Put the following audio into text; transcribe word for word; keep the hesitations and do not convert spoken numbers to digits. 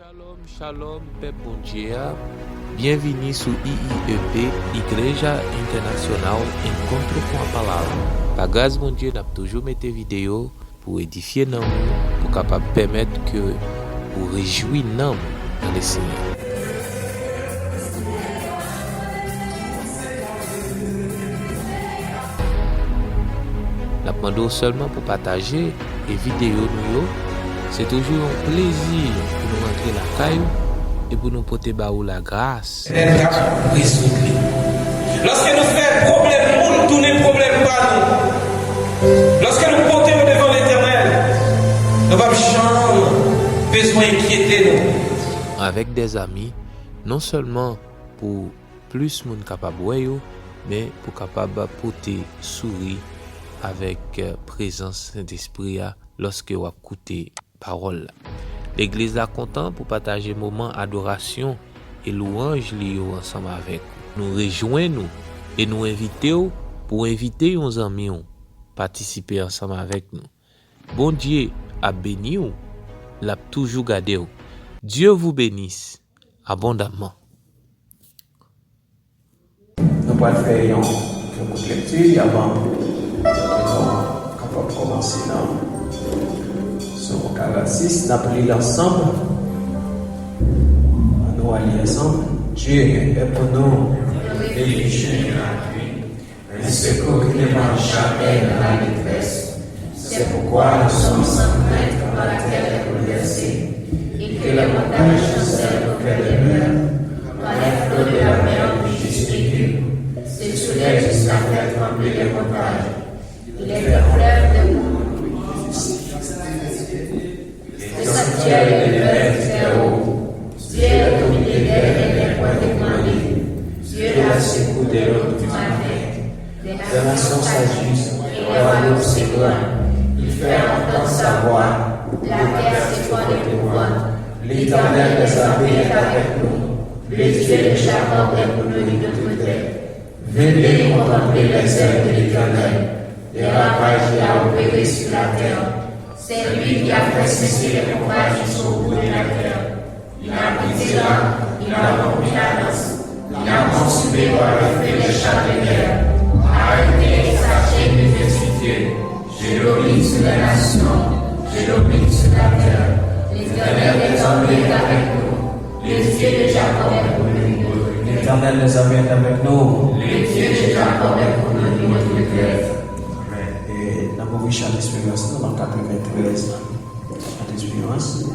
Shalom, shalom, pèp Bondye a. Byenvini sou I I E P, Igreja Internacional Encontro com a Palavra. Pa gras Bondye, n ap toujou mete videyo pou edifye nanm ou, pou kapab pèmèt ke ou rejwi nanm nan Lesenyè. N ap mande w sèlman pou pataje e videyo nou yo. Se toujou yon plezi pou nou rantre lakay ou e pou nou pote ba ou lagras. Lèt ap rezoud li. Lòske nou fè pwoblèm moun tounen pwoblèm pa nou, lòske nou pote yo devan Letènèl, nou p ap janm bezwen enkyete nou. Avèk dèzami, non sèlman pou plis moun kapab wè yo, men pou kapab pote souri avèk, eh, prezans Sentespri a lòske w ap koute pawòl la. Legliz la kontan pou pataje moman adorasyon e lwanj li yo ansanm avèk ou. Nou rejwenn ou e nou envite w pou w envite yon zanmi w patisipe ansanm avèk nou. Bondye ap beni w, l ap toujou gade w. Dieu vous bénisse abondamment. Nou pral fè yon, yon kout lekti avan nou kapab kòmanse nan Sòm karannsis. N ap li l ansanm. Ann nou al li ansanm. Dieu est pour nous un refuge et un appui, un secours qui ne manque jamais dans la détresse. C'est pourquoi nous sommes sans crainte quand la terre est bouleversée et que les montagnes chancellent au cœur des mers, quand les flots de la mer nous gisent aigus. C'est soulève jusqu'à faire trembler les montagnes. Les fleuves de le sanctuaire de l'Éternel très haut. Dieu est au milieu d'elle et les points ébranlés. Dieu la secoue des ronds du matin. Les nations s'agitent et les royaumes s'ébranlent. Il fait entendre sa voix. La terre s'effondre d'épouvante. L'Éternel des armées est avec nous. Le Dieu de Jacob est pour nous une retraite. Venez contempler les œuvres de l'Éternel, les ravages qu'il a opérés sur la terre. C'est lui qui a fait cesser les combats jusqu'au bout de la terre. Il a brisé l'arc, il a rompu la lance, il a consumé par le feu les chars de guerre. Arrêtez et sachez que je suis Dieu. Je domine sur les nations, je domine sur la terre. L'Éternel des armées est avec nous. Le Dieu de Jacob est pour nous une retraite. L'Éternel des armées est avec nous. Le Dieu de Jacob est pour nous une retraite. Amen. E nan Maurice Charles Espérance, nan katrevenntrèz Charles Espérance.